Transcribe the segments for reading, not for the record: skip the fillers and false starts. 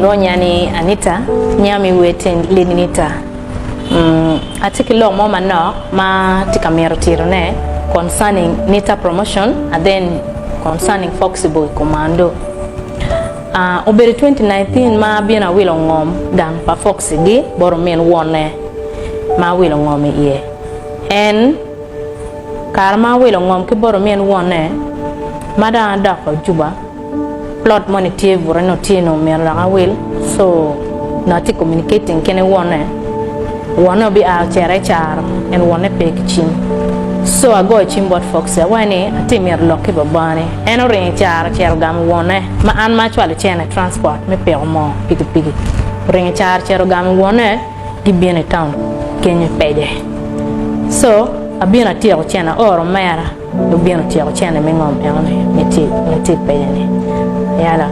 Gilwongo nya ni Anita, nya me wer tye ni Lady Nita. Atye ki lok mo manok ma atye ka mito titone concerning Nita promotion and then concerning Foxy Boy Commando. Obedo 2019 ma abino awilo ngom gang pa Foxy gi bot omin wonne ma awilo ngom iye. En kare ma awilo ngom ki bot omin wonne ma dong adoko juba, Plot moni tye bute nongo tye nongo myero dok awil so nongo atye communicating kine wonne, wonne obi a ocito i caro en wonne pe ki cim so agoyo cim bot Foxy awaco ni atye mito lok ki babani en oringo i caro ocito ogamo wonne ma an ma acwalo cene transport me piko moo pikipiki oringo i caro ocito ogamo wonne gibino i town kenyo i pece so abino atyeko cene aoro omera. Lubino otyeko cene me ngom enoni me tye penya ni. Yala.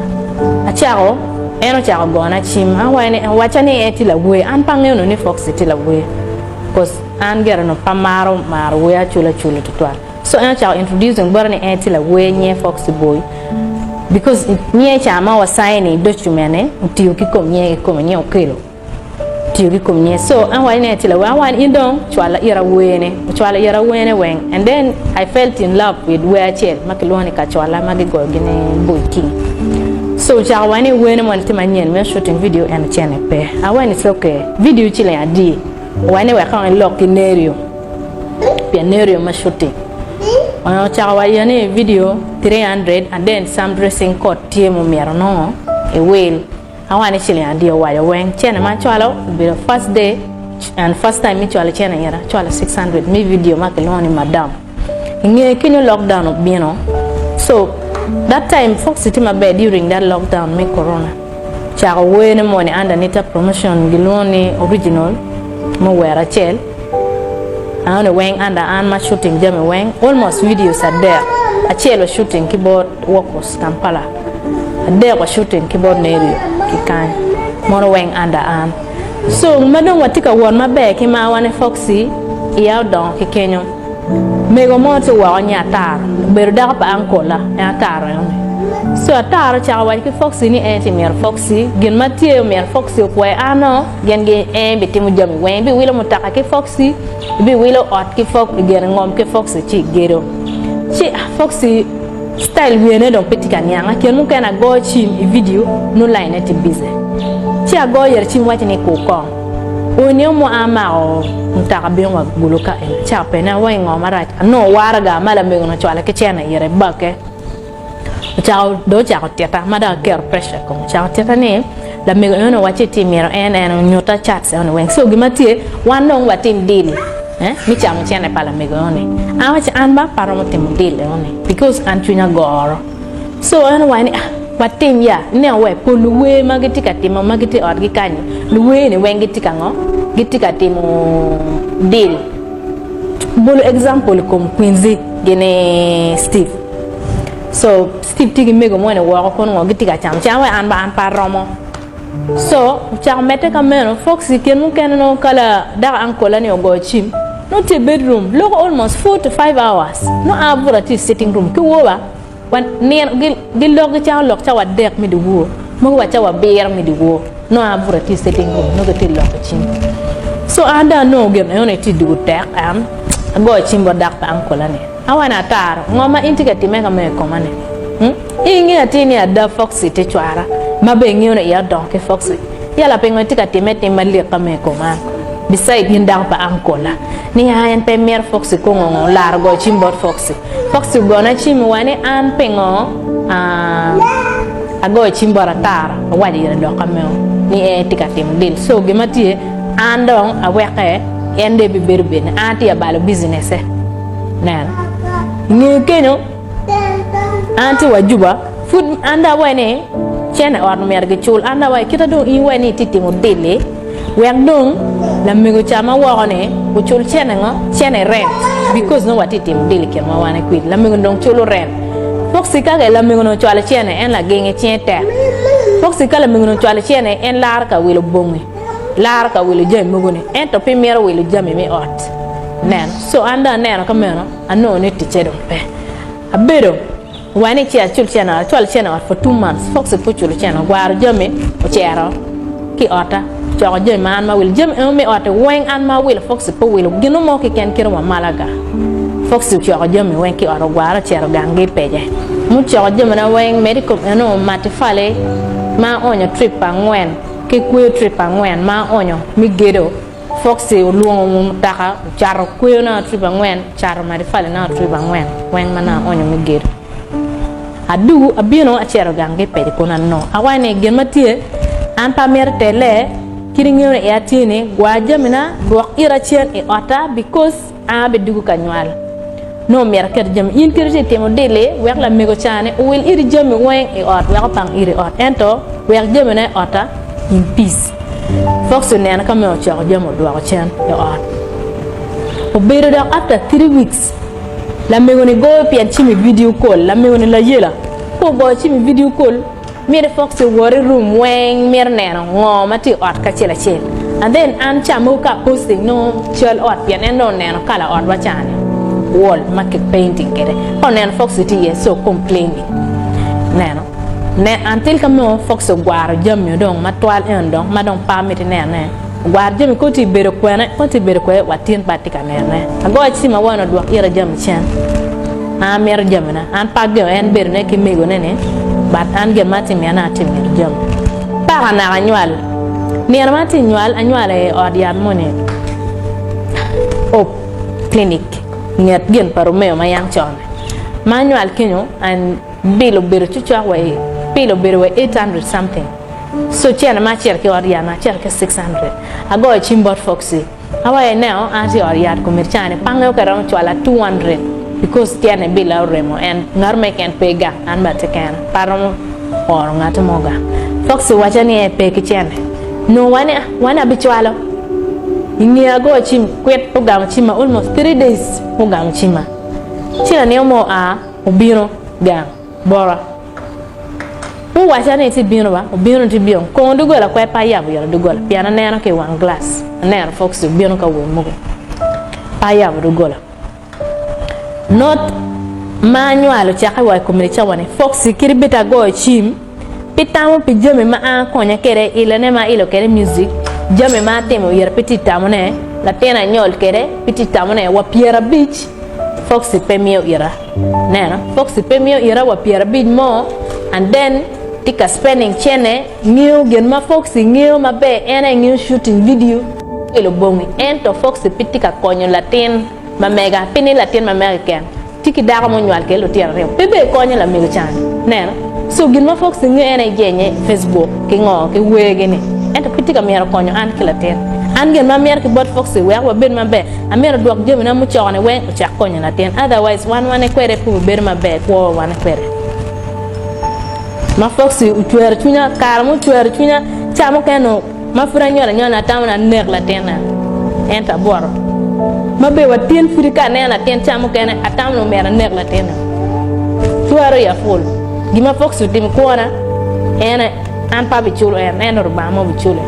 Acako, en ocako gona cim. Awaco ni, owacca ni en tye lawer. An pe angeyo ni Foxy tye lawer. Cause an gire onongo pe amaro maro wer acula acula tutwal. So en ocako introducing bota ni en tye lawer nyinge Foxy Boy. Because nyinge ca ma wa sign document ni otiyo ki kom nyinge kikome nyinge okelo. tiyo ki kom nye so an waco ni atye lawer an waco ni in dong cwala ira wene ocwalo ira wene weng and then I felt in love with wer acel ma kilwongo ni kacwala ma gigoyo gin Boy King so ocako waco ni wene moni tye manyen mito shooting video ento cene pe awaco ni it's okay video ciling adi owaco ni wek kong ilok ki Nerio pien Nerio ma shooting ocako waco ni video 300 and then some dressing code tye mumyero nongo iwil Awaco ni ciling adi owaco weng cene ma acwalo obedo first day and first time me cwalo cene ira acwalo 600 me video ma kilwongo ni madam inge kenyo lockdown obino so that time Foxy tye maber during that lockdown me corona cako wene moni under Nita promotion gilwongo ni original muwero acel anoni weng under an ma shooting jami weng almost videos adek acel wa shooting ki bot Workforce Kampala. Adek wa shooting ki bot Nerio ki kany mono weng under an. So ma dong watye ka wot maber ki marwa ni Foxy iya odongo ki kenyo. Mego mo tye woko nye Ataro obedo dako pa uncle la en Ataro eno ni. So Ataro ocako waco ki Foxy ni en tye mito Foxy gin ma tye omyero Foxy okwe an o gin gi en bitimo jami weng ibiwilo mutoka ki Foxy ibiwilo ot ki Foxy gin ngom ki Foxy ci igedo. Ci Foxy Style wiye ne dong pe tye ka niang kine mukene agoyo cim i video nongo line ne tye busy ci agoyo ire cim waco ni kur kong oni omo a mako mutoka bino wa gulu ka eni acako penye awaci ngo marac anongo waraga ma lamego ni ocwalo ki cene ire bakke ocako dong ocako tita ma dong aketo pressure i kome ocako tita ni lamego eni owacci etye mito en en onyuta chats eni weng so gin ma tye wan dong watim deal me camo cene pa lamego eno-ni. An awaco an ba pe aromo timo deal eno-ni because an cwinya goro. So en owaco ni ah watim ya, ineno we pol luwer ma gitye ka timo ma gitye i otgi kany-ni, luwer-ni weng gitye ka ngo? Gitye ka timo deal. Bolo example i kom Quincy gini Steve. So Steve tye ki mego moni woko kono ngo gitye ka camo cam wek an ba an pe aromo. So, ocako medde ka meno, Foxy kine mukene nongo ka la dako uncle ni ogoyo cim, nongo tye i bedroom loko almost 4 to 5 hours. Nongo an abuto atye i sitting room ki woba, wa nino gi gilok gicako lok cawa adek me dyewor, mogo wa cawa abiro me dyewor, nongo an abuto atye i sitting room nongo gitye loko i cim. So an dong anongo gin enoni tye dwogo tek an agoyo cim bot dako pa uncle ni, awaco ni ataro, ngo ma in tye ka timme ka meno i koma ni? Hmm? Ingeyo atir ni ada Foxy tye cwara, ma bene ingeyo ni iya odongo ki Foxy. Yala pingo itye ka timme tim malik ka me i kom an? Beside in dako pa uncle-a. Ni a en pe mito Foxy kongo ngo, olaro goyo cim bot Foxy. Foxy ogona cim owaco ni an pingo agoyo cim bot Ataro awaco ire lok ka meno ni en tye ka timo deal. So gin ma tye an dong aweke en dong ebibedo bene an atye ka balo business-e. Neno. Inge kenyo. An tye wa juba, pud an dong awaco ni cene ot myero gicul. An dong awaco kita dong in iwaco ni itye timo deal-li, wek dong lamego ca ma woko ni ocul cene ngo? Cene rent because nongo watye timo deal i kinwa wan ekwidi. Lamego ni dong culo rent. Foxy ka lamego ni ocwalo cene en laginge cinge tek. Foxy ka lamego ni ocwalo cene en laro ka wilo bongi, laro ka wilo jami mogo ni ento pe mito wilo jami me ot. Neno. So an dong aneno ka meno. Anongo ni ticce dong pe. Abedo. Wa ni ci acul cene ot, acwalo cene ot for two months, Foxy pe oculo cene, ogwaro jami ocero ki i otta, ocoko jami ma an ma awilo, jami eno me otti weng an ma awilo Foxy pe owilo gino mo keken kite wa malaga. Foxy ocoko jami weng ki i ot ogwaro ocero gang gi pece. Mucoko jamina weng medo i kom eno matifali ma aonyo trip angwen ki kweyo trip angwen ma aonyo me gedo. Foxy olwongo mutoka ocato kweyo na trip angwen ocato matifali na trip angwen weng ma na aonyo me gedo. Adugu abino acito gang ki pedi kun anongo awaco ni gin ma tye an pe amito tele kit ingeyo ni iya tye ni gwa jamina dwok ira cen i otta because An abidugo ka nywal. Nongo myero aket jami. In kit itye timo dili wek lamego ca ni owil iri jami weng i ot wek opang iri i ot ento wek jami ne i otta in peace. Foxy oneno ka meno ocoko jami odwoko cen i ot. Obedo dok after three weeks lamego ni goyo pien cim i video call lamego ni layela ka ogoyo cim i video call Miti Foxy owot i room weng mito neno ngo ma tye i ot kacel acel and then an ca mogo ka posting nongo cal ot pien en dong oneno kala ot wa ca ni wall ma ki painting kede ka oneno Foxy tye iye so complaining neno ne until ka mo Foxy ogwaro jami dong matwal eno dong ma dong pe amiti nene Ogwar jami kong tye bedo kwene, kong tye bedo kwede wa tin pe atye ka nene. Agoyo cim awaco ni odwok ira jami cen. An amito jamina. An pe ageno en bedo ne ki mego ne ni but an gin ma atye mito ne atye mito jami. Paka naka anywal. Nino ma atye nywal anywalo i ot yat moni Hope clinic nget gin pa Romeo ma yang con. Ma anywal kenyo and bill obedo cocok wa i bill obedo wa 800 something. So cene ma acito ki ot yat acito ki 600 agoyo cim bot Foxy awaco ineno an atye i ot yat komiti cani pange oke romo cwala 200 because tyene billa oremo en ngat mo keken pe gang an bene atye kena pe aromo oro ngat mo gang Foxy owaca ni en pe ki cene nongo wane wane abicwalo inge agoyo cim kwit ogamo cimma almost 3 days mugamo cimma ci lanino mo oa obino gang bota. Guwacca ni ci bino ba, obino ci bino. Kongo doggola kwer pe ayabo ito doggola pien aneno ki i wang glass, aneno Foxy obino ka wel mogo. Pe ayabo doggola. Not ma anywalo cakke wa i kom licawa ni Foxy kadi bed agoyo cim pi tamo pi jami ma an akonya kwede ilene ma ailo kwede music, jami ma atimo ira pe tye tamone, latin anyol kwede pe tye tamone wa 50 Foxy pe miyo ira. Neno, Foxy pe miyo ira wa 50 mo and then tye ka spending cene ngeyo gin ma Foxy ngeyo maber en aye ngeyo shooting video kelo bongi ento Foxy pe tye ka konyo latin ma mega pe ni latin ma mega keken tye ki dako ma onywal kwede lutino aryo pe bene konyo lamego cani neno so gin ma Foxy ngeyo en aye jenye i Facebook ki ngo ki wer gi ni ento pe tye ka myero konyo an ki latin an gin ma amito ki bot Foxy wek wabed maber Amito dwok jamina mucoko-ni weng ocak konyo latin otherwise wan wane kwede pe wabedo maber kwo wa wane kwede. Ma Foxy ocwero cwinya kare mo ocwero cwinya ca mukene nongo ma pud anywalo anywala atamo ni anek latinna ento abwoto ma bene wa tin pudi ka aneno latin ca mukene atamo ni omyero anek latinna cwero iya pul gin ma Foxy otimo i kwona en an pe abiculo en ento Lubanga ma obicule.